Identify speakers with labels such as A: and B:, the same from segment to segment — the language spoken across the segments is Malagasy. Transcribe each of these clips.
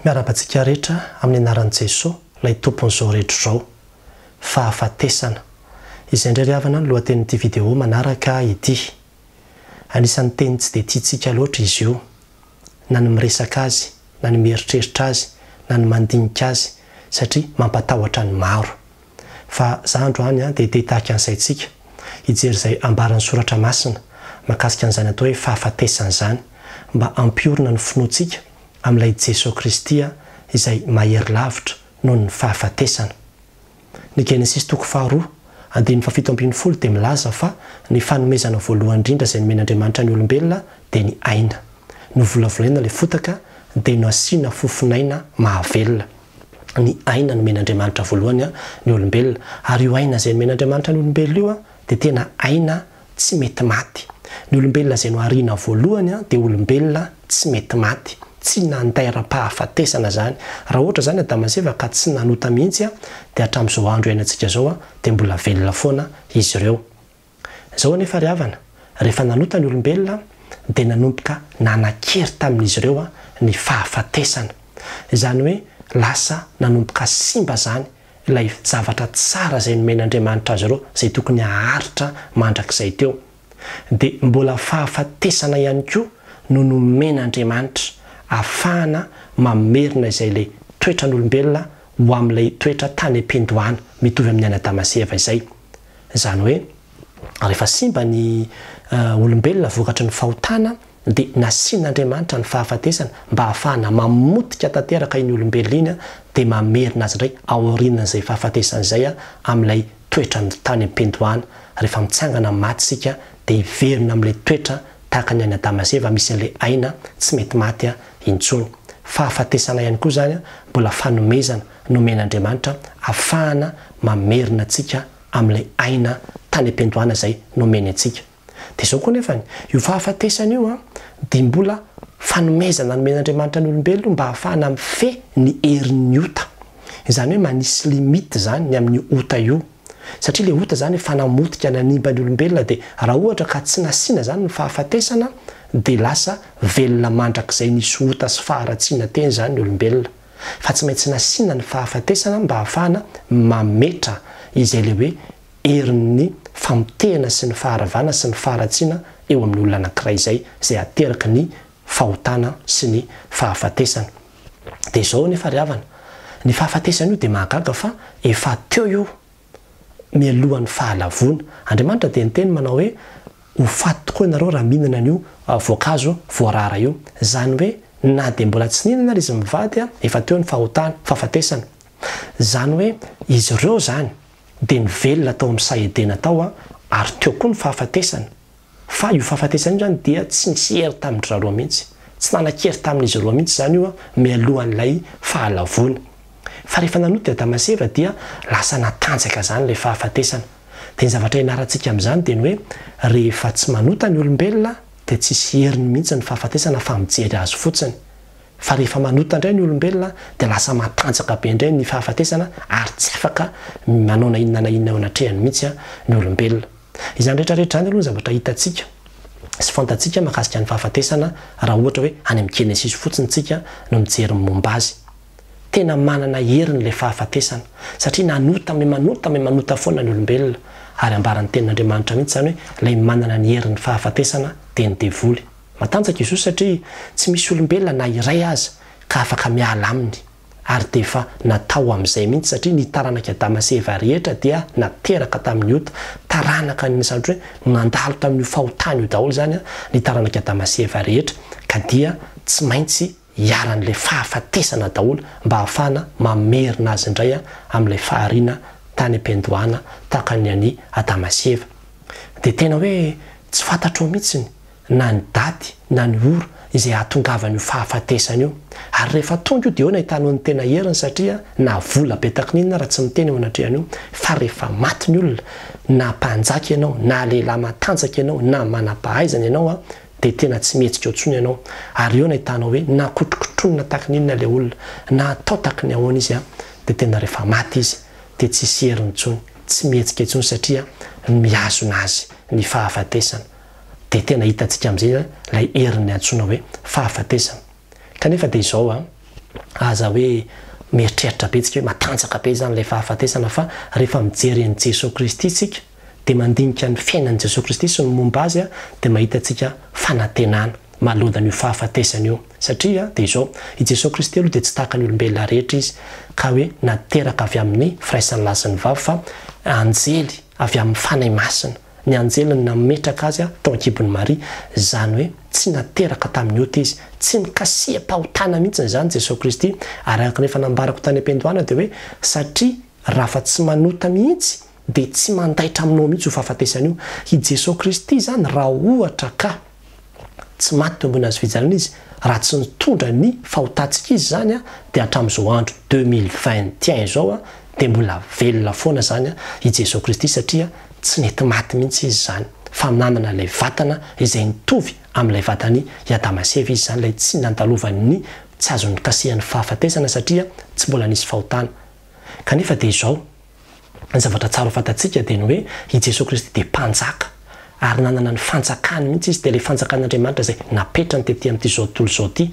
A: Miarahaba antsika rehetra amin'ny anaran'i Jesoa, ilay Tompon'izao rehetra izao. Fahafatesana. Izay indray ry havana no lohatenin'ity vidéo manaraka ity. Anisan'ny teny tsy dia tiantsika loatra izy io. Na ny miresaka azy, na ny mieritreritra azy, na ny mandinika azy, satria mampatahotra ny maro. Fa za androany dia te hitarika ny saintsika hijery izay ambaran'ny Soratra Masina mahakasika an'izany atao hoe fahafatesana izany, mba hampiorina ny finoantsika amin'ilay Jesoa Kristy izay mahery lavitra noho ny fahafatesana. Ny Genesisy toko faharoa, andininy fahafito ambinifolo dia milaza fa ny fanomezana voalohany indrindra izay nomen'Andriamanitra ny olombelona dia ny aina. Novolavolaina ilay fotaka dia nasiana fofon'aina mahavelona. Ny aina nomen'Andriamanitra voalohany ny olombelona. Ary io aina izay nomen'Andriamanitra ny olombelona io dia tena aina tsy mety maty. Ny olombelona izay nohariana voalohany dia olombelona tsy mety maty. Tsy nandairam-pahafatesana izany. Raha ohatra izany Adama sy Eva ka tsy nanota mihitsy dia hatramin'izao andro iainantsika izao dia mbola velona foana izy ireo. Izao anefa ry havana, rehefa nanota ny olombelona dia nanomboka nanan-kery tamin'izy ireo ny fahafatesana. Izany hoe lasa nanomboka simba izany ilay zavatra tsara izay nomen'Andriamanitra azy ireo, izay tokony haharitra mandrakizay teo. Dia mbola fahafatesana ihany koa no nomen'Andriamanitra ahafahana mamerina izay ilay toetran'olombelona ho amin'ilay toetra tany am-piandohana, mitovy amin'ny an'i Adama sy Eva izay. Izany hoe rehefa simba ny olombelona vokatry ny fahotana dia nasian'Andriamanitra ny fahafatesana mba hahafahana mamotika tanteraka iny olombelona iny dia mamerina azy indray aorianan'izay fahafatesana izay amin'ilay toetrany tany am-piandohana. Rehefa mitsangana amin'ny maty isika dia hiverina amin'ilay toetra tahaka ny an'i Adama sy Eva misy an'ilay aina tsy mety maty intsony. Fahafatesana ihany koa izany mbola fanomezana nomen'Andriamanitra afahana mamerina antsika amin'ilay aina tany am-piandohana izay nomeny antsika. Dia izao koa nefany, io fahafatesana io an, dia mbola fanomezana nomen'Andriamanitra ny olombelona io mba hahafahana mifehy ny herin'ny ota. Izany hoe manisy limite izany ny amin'io ota io. Satria ilay ota izany efa namotika nanimba ny olombelona dia raha ohatra ka tsy nasiana izany ny fahafatesana dia lasa velona mandrakizay nisy ota sy faharatsiana teny izany ny olombelona. Fa tsy maintsy nasiana ny fahafatesana mba hahafahana mametra izay ilay hoe herin'ny famotehana sy ny faharavana sy ny faharatsiana eo amin'ny olona anankiray izay, izay ateraky ny fahotana sy ny fahafatesana. Dia izao anefa ry havana, ny fahafatesana io dia mahagaga fa efa teo io mialohan'ny fahalavoana. Andriamanitra dia niteny manao hoe, ho faty tokoa ianareo raha mihinana an'io voankazo voarara io. Izany hoe na dia mbola tsy nihinana ary izy mivady, efa teo ny fahotana, fahafatesana. Izany hoe izy ireo izany dia nivelona tao amin'ny saha Edena tao ary teo koa ny fahafatesana. Fa io fahafatesana io izany dia tsy nisy hery tamin-dry zareo mihitsy. Tsy nanan-kery tamin'izy ireo mihitsy izany io mialohan'ilay fahalavoana. Fa rehefa nanota i Adama sy Eva dia lasa natanjaka izany ilay fahafatesana. Dia ny zavatra ianarantsika amin'izany dia ny hoe rehefa tsy manota ny olombelona dia tsisy heriny mihitsy ny fahafatesana fa mijery azy fotsiny. Fa rehefa manota indray ny olombelona dia lasa matanjaka be indray ny fahafatesana ary tsy afaka manao na inona na inona eo anatrehany mihitsy ny olombelona. Izany rehetra rehetra izany aloha ny zavatra hitantsika sy fantatsika mahakasika ny fahafatesana raha ohatra hoe any amin'ny Genesisy fotsiny tsika no mijery ny momba azy. Tena manana heriny ilay fahafatesana satria nanota me manota me manota foana ny olombelona ary ambaran'ny tenin'Andriamanitra mihitsy izany hoe ilay manana ny herin'ny fahafatesana dia ny devoly. Matanjaka izy io satria tsy misy olombelona na iray aza ka afaka miala aminy, ary dia efa natao amin'izay mihitsy satria ny taranak'i Adama sy Eva rehetra dia nateraka tamin'ny ota, taranaka ny izany hoe nandalo tamin'io fahotana io daholo izany ny taranak'i Adama sy Eva rehetra ka dia tsy maintsy iharan'ilay fahafatesana daholo mba hahafahana mamerina azy indray amin'ilay fahariana tany am-piandohana tahaka ny an'i Adama sy Eva. Dia tena hoe tsy fantatrao mihitsy na ny daty na ny ora izay hahatongavan'io fahafatesana io. Ary rehefa tonga io dia eo no ahitanao ny tena heriny satria na vola be takin'inona ara tsy miteny eo anatrehan'io fa rehefa maty ny olona na mpanjaka ianao na lehilahy matanjaka ianao na manam-pahaizana ianao an dia tena tsy mihetsika eo intsony ianao. Ary eo no ahitanao hoe na kotrokotronina takin'inona ilay olona na atao takin'ny ahoana izy an dia tena rehefa maty izy dia tsisy heriny intsony, tsy mihetsika intsony satria mihazona azy ny fahafatesana. Dia tena hitantsika amin'izay ilay herin'ny antsoina hoe fahafatesana. Kanefa dia izao an! Aza hoe mieritreritra be tsika hoe matanjaka be izany ilay fahafatesana fa rehefa mijery an'i Jesoa Kristy tsika dia mandinika ny fiainan'i Jesoa Kristy sy ny momba Azy dia mahita antsika fanantenana manoloana an'io fahafatesana io. Satria dia izao, i Jesoa Kristy aloha dia tsy tahaka ny olombelona rehetra Izy ka hoe nateraka avy amin'ny firaisan'ny lahy sy ny vavy fa anjely avy amin'ny Fanahy Masina. Ny anjely no nametraka Azy tao an-kibon'i Maria, izany hoe tsy nateraka tamin'ny ota Izy. Tsy nikasiham-pahotana mihitsy izany Jesoa Kristy, ary araka ny efa nambarako tany am-piandohana dia hoe satria raha fa tsy manota mihitsy dia tsy mandaitra aminao mihitsy io fahafatesana io. I Jesoa Kristy izany raha ohatra ka tsy maty teo ambony hazofijaliana Izy, raha tsy nitondra ny fahotantsika Izy izany dia hatramin'izao andro 2021 izao dia mbola velona foana izany i Jesoa Kristy satria tsy nety maty mihitsy Izy izany fa nanana ilay vatana izay nitovy amin'ilay vatan'i Adama sy Eva Izy izany, ilay tsy nandalovan'ny tsy azo nikasihan'ny fahafatesana satria tsy mbola nisy fahotana. Kanefa dia izao, ny zavatra tsara ho fantatsika dia ny hoe i Jesoa Kristy dia Mpanjaka ary nanana ny fanjakany mihitsy Izy, dia ilay fanjakan'Andriamanitra izay napetrany tety amin'ity izao tontolo izao ity.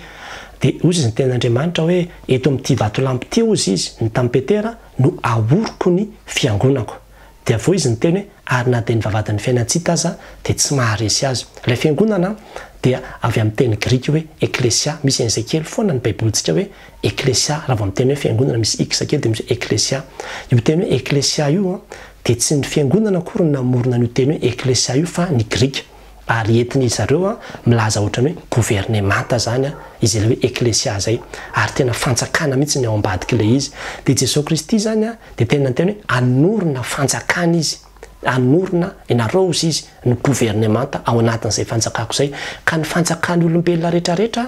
A: Dia hozy izy ny tenin'Andriamanitra hoe eto amin'ity vatolampy ity hozy Izy, ny tamin'i Petera, no ahoriko ny fiangonako. Dia avy eo Izy niteny hoe ary na dia ny vavahadin'ny fiainan-tsy hita aza dia tsy maharesy azy. Ilay fiangonana dia avy amin'ny teny grika hoe eklesia, misy an'izay kely foana ny baibolintsika hoe Eklesia, raha vao miteny hoe fiangonana misy X kely dia misy hoe eklesia. Io teny hoe eklesia io dia tsy ny fiangonana akory no namorona an'io teny hoe eklesia io fa ny grika. Ary entin'izy zareo milaza ohatran'ny hoe governemanta izany izay ilay hoe eklesia izay. Ary tena fanjakana mihitsy ny ao ambadik'ilay izy. Dia Jesoa Kristy izany dia tena niteny hoe hanorina fanjakana Izy. hanorina ianareo hozy izy ny governemanta ao anatin'izay fanjakako izay, ka ny fanjakan'ny olombelona rehetrarehetra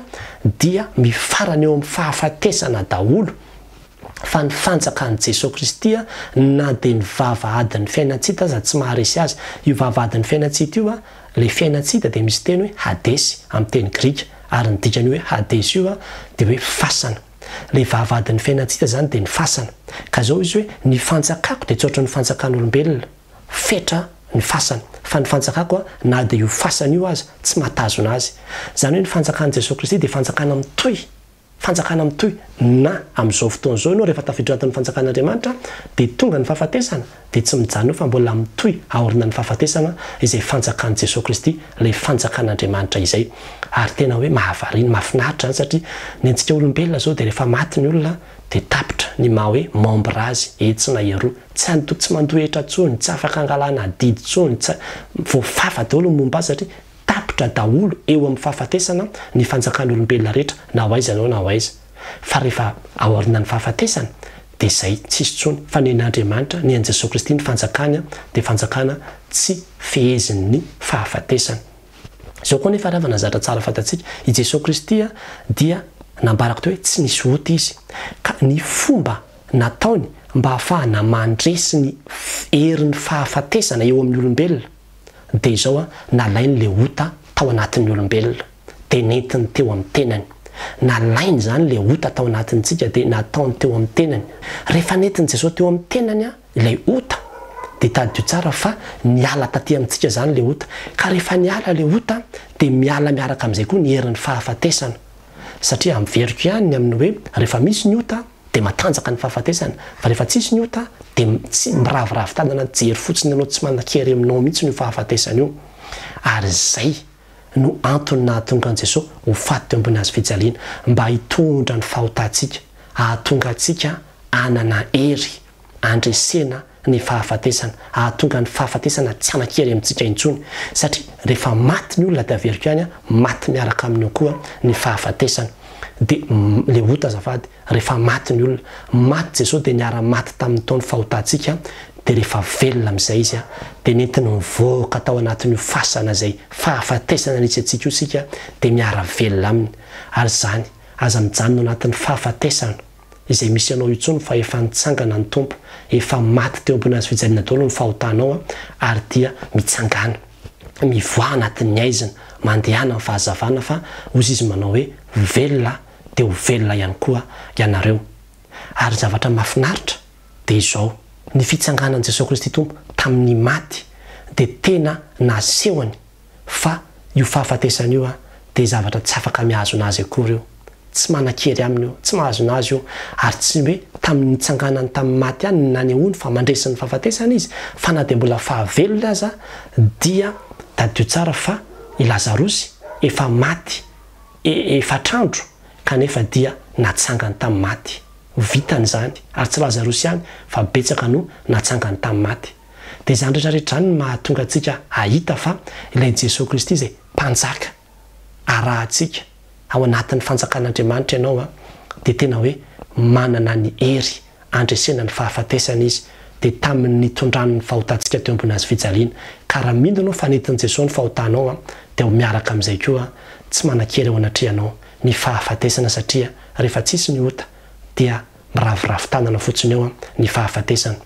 A: dia mifarana eo amin'ny fahafatesana daholo, fa ny fanjakan'i Jesoa Kristy na dia ny vavahadin'ny fiainan-tsita aza tsy maharesy azy, io vavahadin'ny fiainan-tsita io, ilay fiainan-tsita dia misy teny hoe hadesy amin'ny teny grika, ary ny dikan'io hoe hadesy io dia hoe fasana. Ilay vavahadin'ny fiainantsika izany dia ny fasana. Ka izao izy hoe, ny fanjakako dia tsy ohatran'ny fanjakan'olombelona, fetra ny fasana. Fa ny fanjakako na dia io fasana io aza tsy mahatazona azy. Izany hoe ny fanjakan'i Jesoa Kristy dia fanjakana mitohy, fanjakana mitohy na amin'izao fotoana izao ianao rehefa tafiditra anatin'ny fanjakan'Andriamanitra dia tonga ny fahafatesana, dia tsy mijanona eo fa mbola mitohy aorinan'ny fahafatesana izay fanjakan'i Jesoa Kristy, ilay fanjakan'Andriamanitra izay. Ary tena hoe mahavariana, mahafinaritra izany satria ny antsika olombelona izao dia rehefa maty ny olona dia tapitra ny maha hoe membre azy etsy na eroa, tsy andoa, tsy mandoa hetra intsony, tsy afaka angalana adidy intsony, tsy, voafafa daholo ny momba azy satria tapitra daholo eo amin'ny fahafatesana ny fanjakan'olombelona rehetra na ho aiza ianao na ho aiza. Fa rehefa aorianan'ny fahafatesana dia izay, tsisy intsony, fa ny an'Andriamanitra, ny an'i Jesoa Kristy, ny fanjakany dia fanjakana tsy fehezin'ny fahafatesana. Izao koa anefa ry havana ny zavatra tsara fantatsika, i Jesoa Kristy dia nambarako teo hoe tsy nisy ota Izy, ka ny fomba nataony mba hahafahana mandresy ny herin'ny fahafatesana eo amin'ny olombelona dia izao, nalainy ilay ota tao anatin'ny olombelona. dia nentiny teo amin'ny tenany. Nalainy izany ilay ota tao anatintsika dia nataony teo amin'ny tenany. Rehefa nentin'i Jesosy teo amin'ny tenany ilay ota dia tadidio tsara fa niala taty amintsika izany ilay ota. Ka rehefa niala ilay ota dia miala miaraka amin'izay koa ny herin'ny fahafatesana. Satria amveriko ihany ny amin'ny hoe rehefa misy ny ota dia matanjaka ny fahafatesana fa rehefa tsisy ny ota dia tsy miraviravy tanana jery fotsiny ianao tsy manan-kery aminao mihitsy io fahafatesana io. Ary izay no antony nahatonga an'i Jesoa ho faty teo ambony hazo fijaliana, mba hitondra ny fahotantsika, hahatonga antsika hanana hery handresena ny fahafatesana, hahatonga ny fahafatesana tsy hanan-kery amintsika intsony, satria rehefa maty ny olona dia averiko ihany, maty miaraka aminy eo koa ny fahafatesana, dia le ota azafady, Rehefa maty ny olona. Maty Jesoa dia niara-maty tamin'ny tao ny fahotantsika, dia rehefa velona amin'izay Izy dia nentiny nivoaka tao anatin'io fasana izay fahafatesana nisy antsika io isika dia miara-velona Aminy. Ary izany, aza mijanona ao anatin'ny fahafatesana izay misy anao intsony fa efa nitsangana ny Tompo, efa maty teo ambony hazo fijaliana daholo ny fahotanao ary dia mitsangàna, mivoaha anatin'ny haizina, mandehana amin'ny fahazavana fa hozy Izy manao hoe velona dia ho velona ihany koa ianareo. Ary ny zavatra mahafinaritra dia izao, ny fitsanganan'i Jesoa Kristy Tompo tamin'ny maty dia tena nasehony fa io fahafatesana io dia zavatra tsy afaka mihazona Azy akory io. Tsy manan-kery aminy io, tsy mahazona azy io, ary tsy hoe tamin'ny nitsanganany tamin'ny maty ihany no nanehoany fa mandresy ny fahafatesana izy, fa na dia mbola fahavelony aza dia tadidio tsara fa i Lazarosy efa maty efatr'andro kanefa dia natsangany tamin'ny maty. Vitany izany, ary tsy Lazarosy ihany fa betsaka no natsangany tamin'ny maty. Dia izany rehetra rehetra izany no mahatonga antsika hahita fa ilay Jesoa Kristy izay Mpanjaka arahantsika ao anatin'ny fanjakan'Andriamanitra ianao dia tena hoe manana ny hery handresena ny fahafatesana Izy dia tamin'ny nitondrany ny fahotantsika teo ambony hazo fijaliana ka raha mino ianao fa nentin'i Jesoa ny fahotanao dia ho miaraka amin'izay koa tsy manan-kery eo anatrehanao ny fahafatesana satria rehefa tsisy ny ota dia miraviravy tanana fotsiny eo ny fahafatesana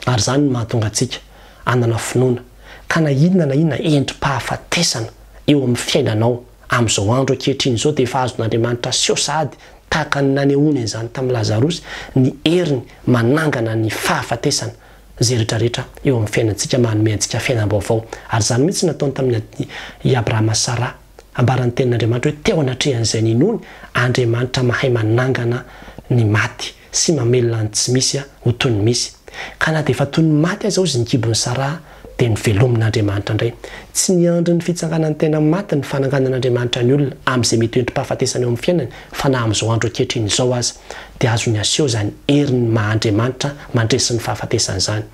A: ary izany no mahatonga antsika hanana finoana ka na inona na inona endri-pahafatesana eo amin'ny fiainanao Amin'izao andro ankehitriny izao dia efa azon'Andriamanitra aseho sahady, tahaka ny nanehoany an'izany tamin'i Lazarosy, ny heriny manangana ny fahafatesana izay rehetrarehetra eo amin'ny fiainantsika, manome antsika fiainam-baovao. Ary izany mihitsy no nataony tamin'i i Abrahama sy Saraha. Ambaran'ny Tenin'Andriamanitra hoe teo anatrehan'izay ninoany, Andriamanitra mahay manangana ny maty sy mamelona ny tsy misy ho toy ny misy. Ka na dia efa toy ny maty aza hozy ny kibon'i Saraha, dia novelomin'Andriamanitra indray. Tsy niandry ny fitsanganan'ny tena maty ny fananganan'Andriamanitra ny olona amin'izay mety ho endri-pahafatesana eo amin'ny fiainany, fa na amin'izao andro ankehitriny izao aza, dia azony aseho izany herin'ny maha Andriamanitra mandresy ny fahafatesana izany.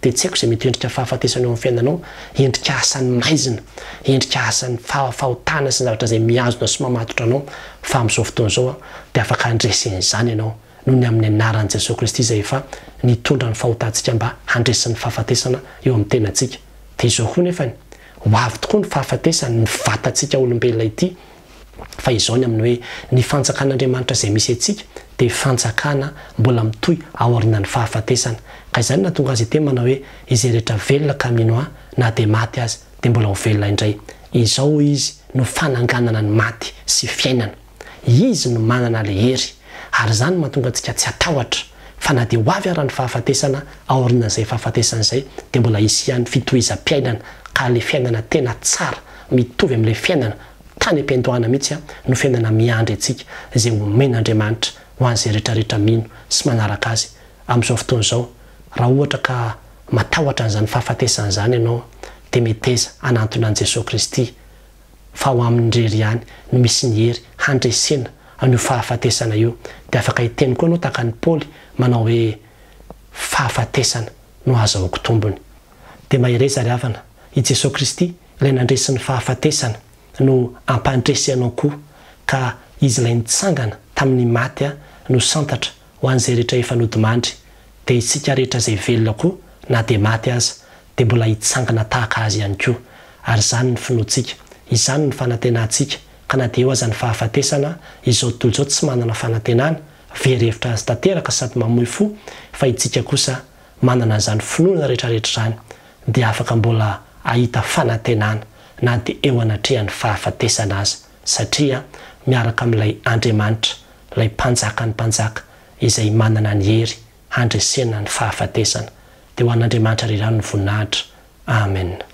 A: Dia tsy haiko izay mety ho endrika fahafatesana eo amin'ny fiainanao, endrika asan'ny maizina, endrika asan'ny fahotana sy ny zavatra izay mihazona sy mamatotra anao, fa amin'izao fotoana izao dia afaka handresy an'izany ianao. noho ny amin'ny anaran'i Jesoa Kristy izay efa nitondra ny fahotantsika mba handresy ny fahafatesana eo amin'ny tenantsika. Dia izao koa nefany, ho avy tokoa ny fahafatesana, ny vatantsika olombelona ity, fa izao ny amin'ny hoe ny fanjakan'Andriamanitra izay misy antsika dia fanjakana mbola mitohy aorianan'ny fahafatesana. Ka izany no nahatonga azy hiteny manao hoe, izay rehetra velona ka mino Ahy, na dia maty aza, dia mbola ho velona indray. Izao hoy Izy no fananganana ny maty sy fiainana. Izy no manana ilay hery, ary izany no mahatonga antsika tsy hatahotra, fa na dia ho avy ara ny fahafatesana, aorianan'izay fahafatesana izay, dia mbola hisy ihany fitohizam-piainana, ka ilay fiainana tena tsara, mitovy amin'ilay fiainana tany am-piandohana mihitsy no fiainana miandry antsika, izay omen'Andriamanitra ho an'izay rehetra rehetra mino sy manaraka Azy amin'izao fotoana izao. Raha ohatra ka matahotra an'izany fahafatesana izany ianao, dia meteza hanantona an'i Jesoa Kristy, fa ao aminy irery ihany no misy ny hery handresena an'io fahafatesana io, dia afaka hiteny koa ianao tahaka an'i Paoly manao hoe fahafatesana no ahazahoako tombony. Dia mahereza ry havana, i Jesoa Kristy ilay nandresy ny fahafatesana no hampandresy anao koa, ka Izy ilay nitsangana tamin'ny maty no santatra ho an'izay rehetra efa nodimandry, dia isika rehetra izay velona koa na dia maty aza dia mbola hitsangana tahaka Azy ihany koa. Ary izany ny finoantsika. Izany ny fanantenantsika. Ka na dia eo aza ny fahafatesana, izao tontolo izao tsy manana fanantenana, very hevitra azy tanteraka sady mamoy fo, fa itsika kosa manana an'izany finoana rehetrarehetra izany, dia afaka mbola hahita fanantenana na dia eo anatrehan'ny fahafatesana aza, satria miaraka amin'ilay Andriamanitra, ilay Mpanjakan'ny mpanjaka, izay manana ny hery handresena ny fahafatesana. Dia ho an'Andriamanitra irery ihany ny voninahitra. Amen.